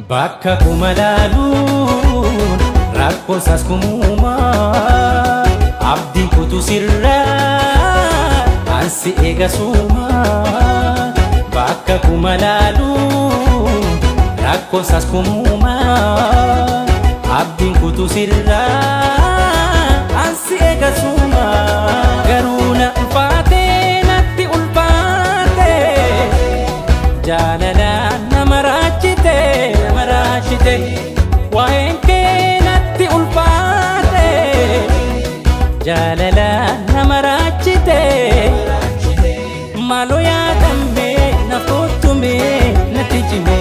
Bakka kuma laaluun rakkoon saas kumuumaa, abdiin kutu sirraa ansi eega suumaa. Bakka kuma laaluun rakkoon saas kumuumaa, abdiin kutu sirraa ansi eega suumaa. Garuu na ulfaatee, natti ulfaatee, jaalala nama raachite, nama raachite. Waa'een kee natti ulfaate, jaalala nama raachite. Maaloo yaadame na kottume natti cime.